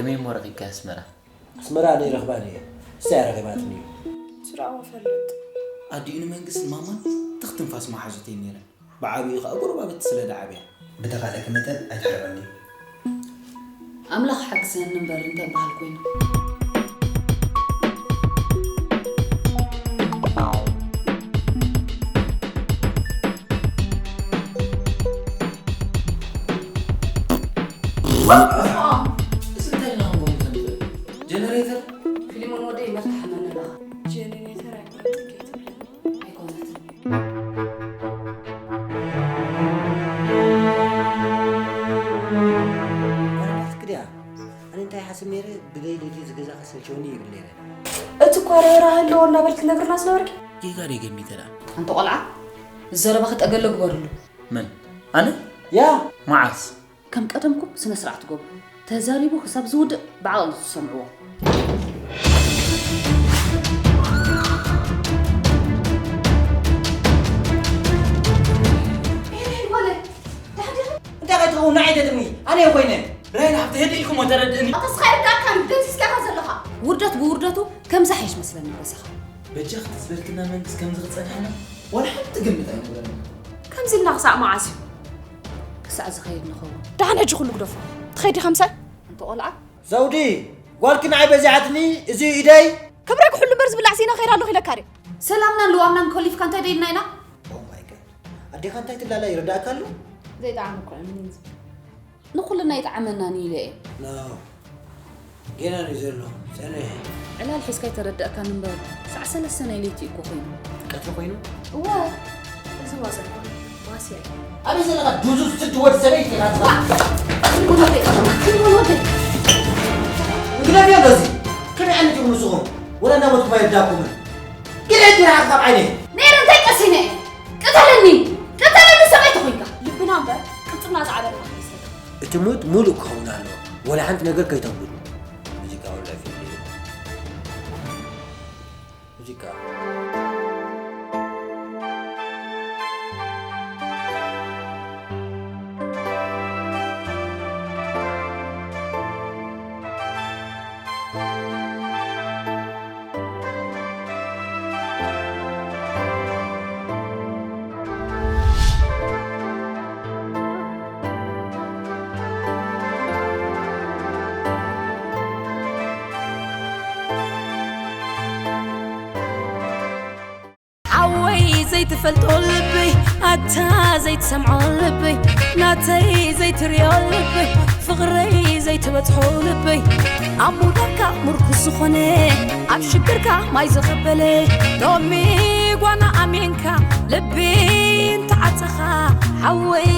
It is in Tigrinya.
ከመይ እሞ ረኺብካያ ኣስመራ? ኣስመራ ኣነ ይረኽባ እየ። ንሳ እያ ረኺባትኒ እዩ። ስራኡ ፈልጥ። ኣዲኡ ንመንግስትን ማማን ትኽ ትንፋስ መሓዙት እየን ነይረን። ብዓቢኡ ኸኣ ጎረባብቲ ስለ ዝዓብያ። ብተኻእለኪ መጠን ኣይትሕርቐኒ። ኣምላኽ ሓግዘኒ እምበር እንታይ በሃል ኮይኑ። እዚ እንታይ ኢልና ክንገብሮ ንኽእል? ጀነሬተር? ፊሊሞን ወደይ መፍትሕ መን ኣለኻ? ጀነሬተር ኣይኮነትን ከይትብለኒ። ኣይኮነትን። ጓል ኣምላኽ ክድያ? ኣነ እንታይ ሓስብ ነይረ፣ ብለይሊ ድዩ ዝገዛ ከሰልቸውኒ ይብል ነይረ። እቲ እኳ ርህራህ ኣለዎ እናበልክ ትነግርና ዝነበርኪ? ጌጋ ድየ ገሚተ ደኣ? ኣንታ ቆልዓ፣ ዘረባኺ ጠገለ ግበርሉ። መን? ኣነ? ያ! መዓስ? ከም ቀደምኩም ስነ ስርዓት ግበሩ። ተዛሪቡ ክሳብ ዝውድእ ብዓቕሊ ዝሰምዕዎ። እንታይ ከይትኸውን ንዓይ ተጥሚ? ኣነ እየ ኮይነ። ራይል ሃብቲ ህድእ ኢልኩሞ ተረድእኒ። ኣታ ስኻ ይርዳእካን ደምሲስካኻ ዘለኻ። ውርደት ብውርደቱ ከም ዛሕየሽ መስለኒ በሳኻ። በጃ ክትዝበልክና መንግስት ከምዚ ክጸንሐና ዋላ ሓንቲ ግምት ኣይነበረና። ከምዚ ኢልና ክሳዕ መዓስ እዩ? ክሳዕ ዝኸይድ ንኸውን። ደሓን ሕጂ ኩሉ ግደፎ። ትኸይድ ዲኻ ምሳይ? ኣንታ ቆልዓ። ዘውዲ፣ ጓልኪ ንዓይ በዚሓትኒ፣ እዚ ኢደይ። ክብረይ ክሕሉ እምበር ዝብላዕ ስኢነ ክኸይድ ኣለኹ ኢለካ ድየ? ሰላምናን ልዋምናን ኮሊፍካ እንታይ ደይልና ኢና? Oh my God። ኣዴኻ እንታይ ትብላላ ይርዳእካ ኣሎ? ዘይጠዓመ እኮ እዩ፣ ምን እዩ? ንኹልና ይጥዓመናን ኢለ እየ። No። ጌና እዩ ዘሎ። ጸንሕ። ዕላል ሒዝካ ኣይተረዳእካን እምበር፣ ሰዓት ሰለስተ ናይ ለይቲ እኮ ኮይኑ። ቀትሪ ኮይኑ? እወ፣ እዚ ዋዛ እኮ ባስያ እዩ። ኣበይ ዘለኻ ዱዙዝ ስድ ወድ ሰበይቲ ኢኻ ንስኻ? ፊልሞን ወደይ፣ ፊልሞን ወደይ። እንግደፍዮ ኣሎ እዚ። ከመይ ዓይነት ኢኹም ንስኹም? ወላ እናሞትኩም ኣይርዳእኩምን። ግደፍ ራሕኻ ካብ ዓይነይ። ነይረ እንታይ ቀሲነ? ቅተለኒ! ቅተለኒ ሰበይቲ ኮይንካ። ልብና እምበር ቅልጽምና ዝዓበና ይመስለካ። እቲ ሙድ ሙሉእ ክኸውን ኣለዎ። ወላ ሓንቲ ነገር ከይተጉድሉ። ሙዚቃ ወላ ፊልም እዩ። ሙዚቃ። ሓወይ ዘይትፈልጦ ልበይ፣ ኣታ ዘይትሰምዖ ልበይ፣ ናተይ ዘይትሪኦ ልበይ፣ ፍቕረይ ዘይትበጽሖ ልበይ፣ ኣብ ሙዳካ ምርኩስ ዝኾነ፣ ኣብ ሽግርካ ማይ ዘኸበለ፣ ሎሚ ጓና ኣሚንካ ልቢ እንተዓጸኻ፣ ሓወይ